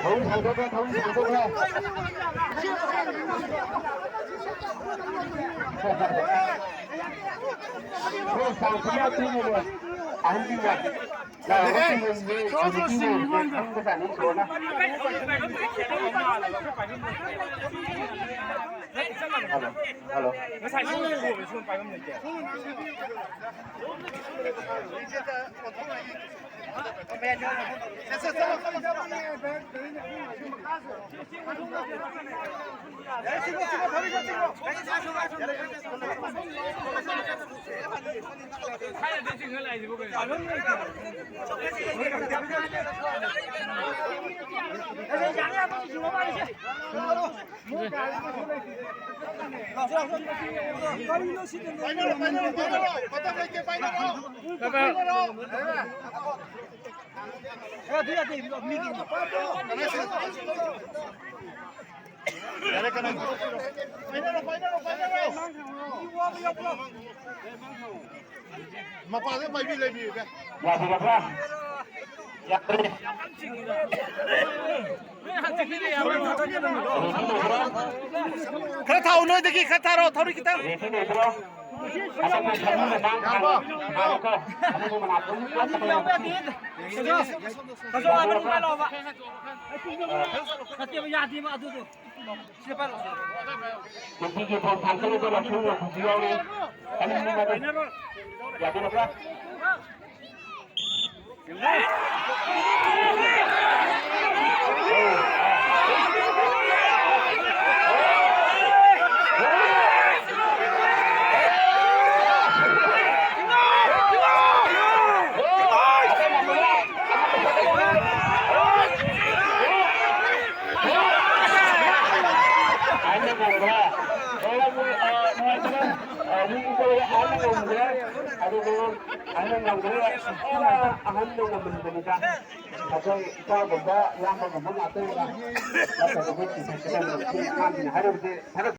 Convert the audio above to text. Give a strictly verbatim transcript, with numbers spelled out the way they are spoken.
ꯊꯧꯔꯤ ꯁꯥꯡꯗꯣꯛꯈ꯭ꯔꯦ, ꯊꯧꯔꯤ ꯁꯥꯡꯗꯣꯛꯈ꯭ꯔꯦ꯫ ꯈꯔ ꯁꯥꯡ ꯈꯔ ꯊꯦꯡꯉꯦꯅꯦ, ꯑꯍꯟꯁꯤꯡꯅ꯫ ꯂꯥꯎꯔꯒ ꯊꯤꯡꯍꯟꯒꯦ, ꯍꯧꯖꯤꯛꯀꯤ ꯃꯣꯏꯁꯦ ꯈꯪꯕꯖꯥꯠꯅꯤ ꯏꯁꯣꯔꯅ꯫ Hello, hello. ꯌꯥꯔꯦ, ꯀꯅꯥ? ꯄꯥꯏꯅꯔꯣ, ꯄꯥꯏꯅꯔꯣ, ꯄꯥꯏꯅꯔꯣ꯫ ꯃꯄꯥꯗ ꯄꯥꯏꯕꯤ ꯂꯩꯕꯤꯌꯨꯗ꯫ ꯌꯥꯕꯤꯔꯕ꯭ꯔꯥ? ꯌꯥꯗ꯭ꯔꯦ꯫ ꯈꯔ ꯊꯥꯎ, ꯅꯣꯏꯗꯒꯤ ꯈꯔ ꯊꯥꯔꯣ, ꯊꯧꯔꯤ ꯈꯤꯇꯪ꯫ ꯔꯦꯗꯤ ꯂꯩꯕ꯭ꯔꯣ? ꯑꯇꯣꯞꯄ ꯊꯧꯔꯤ ꯃꯇꯥꯡ ꯊꯥꯔꯣ꯫ ꯊꯥꯔꯣꯀꯣ꯫ ꯑꯗꯨꯒ ꯃꯅꯥꯛꯇ ꯑꯗꯨꯝ ꯀꯥꯁꯨ ꯌꯥꯎꯕ ꯌꯥꯗꯦ꯫ ꯀꯩꯁꯨ ꯑꯗꯨꯝ ꯄꯥꯏꯔꯛꯑꯣꯕ꯫ ꯅꯠꯇꯦꯕ, ꯌꯥꯗꯦꯕ ꯑꯗꯨꯗꯣ꯫ ꯁꯤꯗ ꯄꯥꯏꯔꯛꯑꯣ, ꯁꯤꯗ꯫ ꯅꯨꯄꯤꯒꯤ ꯐꯧ ꯊꯥꯡꯀꯠꯂꯤꯕ ꯂꯧꯁꯤꯡ ꯂꯧꯕꯁꯨ ꯌꯥꯎꯔꯤ꯫ ꯀꯔꯤꯒꯨꯝꯕꯗ ꯌꯥꯕꯤꯔꯕ꯭ꯔꯥ? ꯑꯍꯟꯅ ꯉꯝꯈ꯭ꯔꯦ꯫ ꯑꯣ, ꯃꯣꯏ, ꯑ, ꯅꯨꯡꯉꯥꯏꯇ꯭ꯔꯦ꯫ ꯑ, ꯃꯤ ꯀꯣꯏ ꯑꯍꯟꯅ ꯉꯝꯈ꯭ꯔꯦ꯫ ꯑꯗꯨꯕꯨ ꯑꯍꯟꯅ ꯉꯝꯈ꯭ꯔꯦ꯫ ꯑ, ꯑꯍꯟꯅ ꯉꯝꯍꯟꯕꯅꯤꯗ꯫ ꯑꯩꯈꯣꯏ ꯏꯄꯥꯒꯨꯝꯕ ꯏꯌꯥꯝꯕꯒꯨꯝꯕ ꯉꯥꯛꯇꯅꯤꯗ꯫ ꯅꯠꯇ꯭ꯔꯒꯗꯤ ꯆꯤꯡꯈꯠꯀꯗꯕꯅꯤ꯫ ꯑꯉꯥꯡꯁꯤꯡꯅ ꯍꯥꯏꯔꯕꯗꯤ ꯊꯥꯒꯠ-